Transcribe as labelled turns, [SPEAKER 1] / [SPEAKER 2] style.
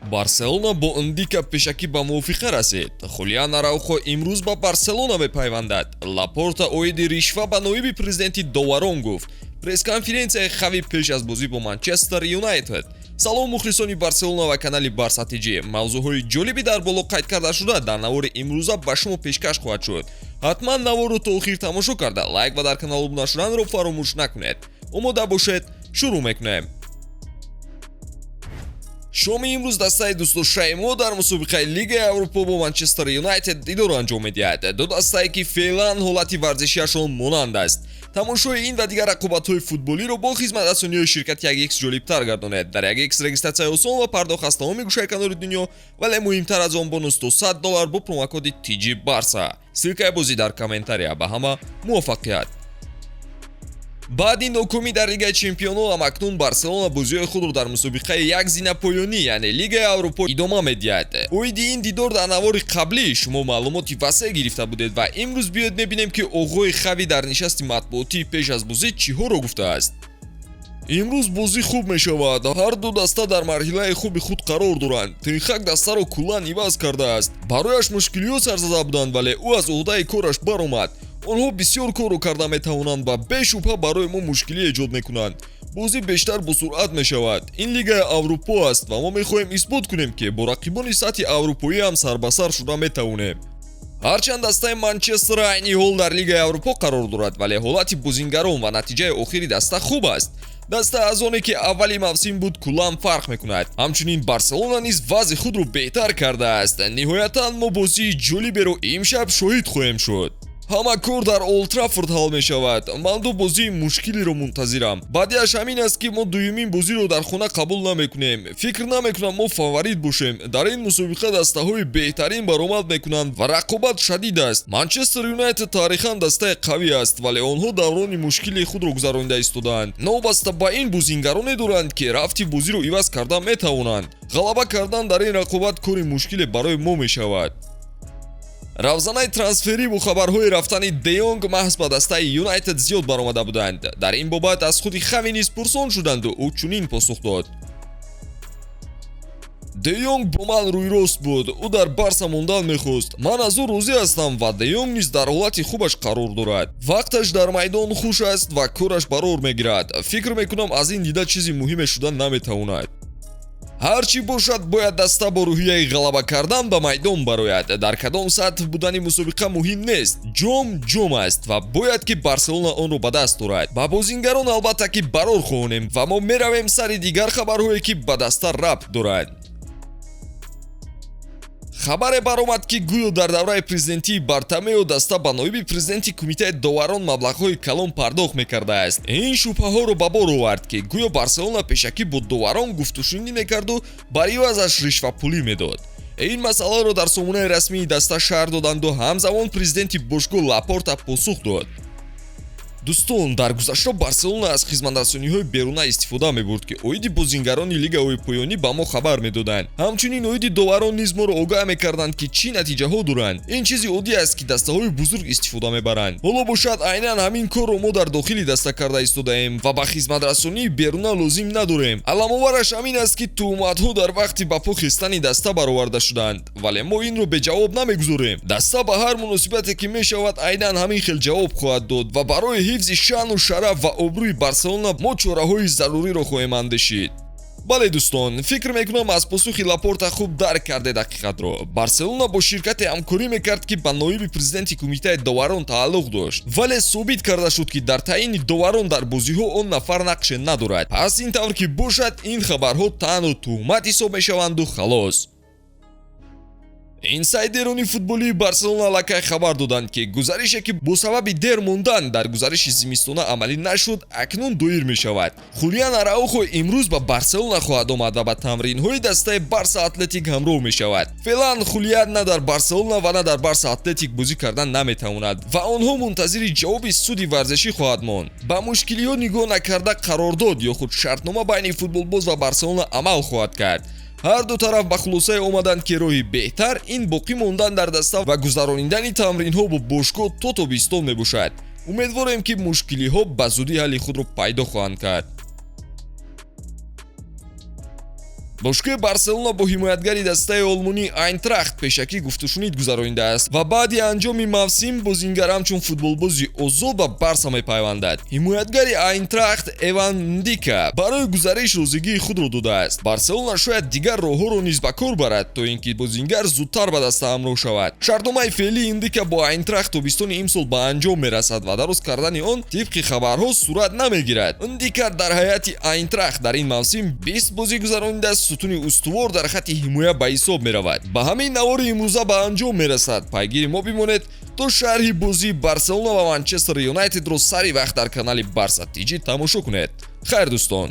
[SPEAKER 1] Барселона бо Ндика пешакӣ ба мувофиқа расид. Хулиан Араухо имрӯз ба Барселона мепайвандад. Лапорта оиди ришва ба ноиби президенти доварон гуфт. Пресс-конференсияи Хави пеш аз бозӣ бо Манчестер Юнайтед. Салом, мухлисони Барселона ва канали Барса ТЖ. Мавзӯъҳои ҷолиби дар боло қайд карда шуда дар навори имрӯза ба шумо пешкаш хоҳад шуд. Ҳатман наворро то охир тамошо карда, лайк ва дар канал обуна шуданро фаромӯш накунед. Омода бошед, шурӯъ мекунем. Шоми имрӯз дастаи дӯстдоштаи мо дар мусобиқаи Лигаи Аврупо бо Манчестер Юнайтед дидор анҷом медиҳад, ду дастае, ки феълан ҳолати варзишиашон монанд аст. Тамошои ин ва дигар рақобатҳои футболиро бо хизматрасониҳои ширкати 1X ҷолибтар гардонед. Дар 1X регистратсияи осон ва пардохт аз тамоми гӯшаи канори дунё, вале муҳимтар аз он, бонус то 100 доллар бо промокоди TG Барса. Ссылкаи бозӣ дар комментария. Ба ҳама муваффақият! Баъди нокомӣ дар Лигаи чемпионҳо ҳамакнун Барселона бозиҳои худро дар мусобиқаи як зина поёнӣ, яъне Лигаи Аврупо, идома медиҳад. Оиди ин дидор дар навори қаблӣ шумо маълумоти васеъ гирифта будед ва имрӯз биёед мебинем, ки оғои Хави дар нишасти матбуотӣ пеш аз бозӣ чиҳоро гуфтааст. Имрӯз бозӣ хуб мешавад. Ҳар ду даста дар марҳилаи хуби худ қарор доранд. Тен Хаг дастаро куллан иваз кардааст. Барояш мушкилиҳо сар зада буданд, вале ӯ аз уҳдаи кораш баромад. Онҳо бисёр корро карда метавонанд ва бешубҳа барои мо мушкилӣ эҷод мекунанд. Бозӣ бештар босуръат мешавад. Ин Лигаи Аврупо аст ва мо мехоҳем исбот кунем, ки бо рақибони сатҳи аврупоӣ ҳам сарбасар шуда метавонем. Ҳарчанд дастаи Манчестер айни ҳол дар Лигаи Аврупо қарор дорад, вале ҳолати бозингарон ва натиҷаи охири даста хуб аст. Даста аз оне, ки аввали мавсим буд, куллан фарқ мекунад. Ҳамчунин Барселона низ вазъи худро беҳтар кардааст. Ниҳоятан мо бозии ҷолиберо имшаб шоҳид хоҳем шуд. Ҳама кор дар Олд Траффорд ҳал мешавад. Ман ду бозии мушкилиро мунтазирам. Баъдиаш ҳамин аст, ки мо дуюмин бозиро дар хона қабул намекунем. Фикр намекунам мо фаворит бошем. Дар ин мусобиқа дастаҳои беҳтарин баромад мекунанд ва рақобат шадид аст. Манчестер Юнайтед таърихан дастаи қавӣ аст, вале онҳо даврони мушкили худро гузаронида истодаанд. Новобаста ба ин, бозингароне доранд, ки рафти бозиро иваз карда метавонанд. Ғалаба кардан дар ин рақобат кори мушкиле барои мо мешавад. Равзанаи трансферӣ бо хабарҳои рафтани Де Йонг маҳз ба дастаи Юнайтед зиёд баромада буданд. Дар ин бобат аз худи Хави низ пурсон шуданду ӯ чунин посух дод: Де Йонг бо ман рӯйрост буд. Ӯ дар Барса мондан мехост. Ман аз ӯ розӣ ҳастам ва Де Йонг низ дар ҳолати хубаш қарор дорад. Вақташ дар майдон хуш аст ва кораш барор мегирад. Фикр мекунам, аз ин дида чизи муҳиме шуда наметавонад. Ҳар чӣ бошад, бояд даста бо рӯҳияи ғалаба кардан ба майдон барояд. Дар кадом сатҳ будани мусобиқа муҳим нест. Ҷом ҷом аст ва бояд, ки Барселона онро ба даст орад. Ба бозингарон, албатта, ки барор хоҳонем ва мо меравем сари дигар хабарҳое, ки ба даста рабт дорад. Хабаре баромад, ки гӯё дар давраи президентии Бартомео даста ба ноиби президенти кумитаи доварон маблағҳои калон пардохт мекардааст. Ин шубҳаҳоро ба бор овард, ки гӯё Барселона пешакӣ бо доварон гуфтушунидӣ мекарду бар ивазаш ришвапулӣ медод. Ин масъаларо дар сомонаи расмии даста шарҳ доданду ҳамзамон президенти бошгоҳ Лапорта посух дод. Дӯстон, дар гузашта Барселона аз хизматрасониҳои беруна истифода мебурд, ки оиди бозингарони лигаҳои поёнӣ ба мо хабар медоданд. Ҳамчунин оиди доварон низ моро огаҳ мекарданд, ки чӣ натиҷаҳо доранд. Ин чизи оддӣ аст, ки дастаҳои бузург истифода мебаранд. Ҳоло бошад, айнан ҳамин корро мо дар дохили даста карда истодаем ва ба хизматрасонии беруна лозим надорем. Аламовараш ҳамин аст, ки туҳматҳо дар вақти ба по хестани даста бароварда шуданд, вале мо инро беҷавоб намегузорем. Даста ба ҳар муносибате, ки мешавад, айнан ҳамин хел ҷавоб хоҳад дод ва барои ҳифзи шаъну шараф ва обрӯи Барселона мо чораҳои заруриро хоҳем андешид. Бале, дӯстон, фикр мекунам, аз посухи Лапорта хуб дарк кардед ҳақиқатро. Барселона бо ширкате ҳамкорӣ мекард, ки ба ноиби президенти кумитаи доварон тааллуқ дошт, вале собит карда шуд, ки дар таъини доварон дар бозиҳо он нафар нақше надорад. Пас ин тавр ки бошад, ин хабарҳо танҳо туҳмат ҳисоб мешаванду халос. Инсайдерони футболии Барселона аллакай хабар доданд, ки гузарише, ки бо сабаби дер мондан дар гузариши зимистона амалӣ нашуд, акнун доир мешавад. Хулиан Араухо имрӯз ба Барселона хоҳад омад ва ба тамринҳои дастаи Барса Атлетик ҳамроҳ мешавад. Феълан Хулиан на дар Барселона ва на дар Барса Атлетик бозӣ кардан наметавонад ва онҳо мунтазири ҷавоби суди варзишӣ хоҳад монд. Ба мушкилиҳо нигоҳ накарда, қарордод ё худ шартнома байни футболбоз ва Барселона амал хоҳад кард. Ҳар ду тараф ба хулосае омаданд, ки роҳи беҳтар ин боқӣ мондан дар даста ва гузаронидани тамринҳо бо бошгоҳ то тобистон мебошад. Умедворем, ки мушкилиҳо ба зудӣ ҳалли худро пайдо хоҳанд кард. Бошгоҳи Барселона бо ҳимоятгари дастаи олмонӣ Айнтрахт пешакӣ гуфтушунид гузаронидааст ва баъди анҷоми мавсим бозингар ҳамчун футболбози озод ба Барса мепайвандад. Ҳимоятгари Айнтрахт Эван Ндика барои гузариш розигии худро додааст. Барселона шояд дигар роҳҳоро низ ба кор барад, то ин ки бозингар зудтар ба даста ҳамроҳ шавад. Шартномаи феълии Ндика бо Айнтрахт тобистони имсол ба анҷом мерасад ва дароз кардани он, тибқи хабарҳо, сурат намегирад. Ндика дар ҳайати Айнтрахт дар ин мавсим 20 бозӣ гузаронида, сутуни устувор дар хатти ҳимоя ба ҳисоб меравад. Ба ҳамин навори имрӯза ба анҷом мерасад. Пайгири мо бимонед, то шарҳи бозии Барселона ва Манчестер Юнайтедро сари вақт дар канали Барса Тиҷи тамошо кунед. Хайр, дӯстон.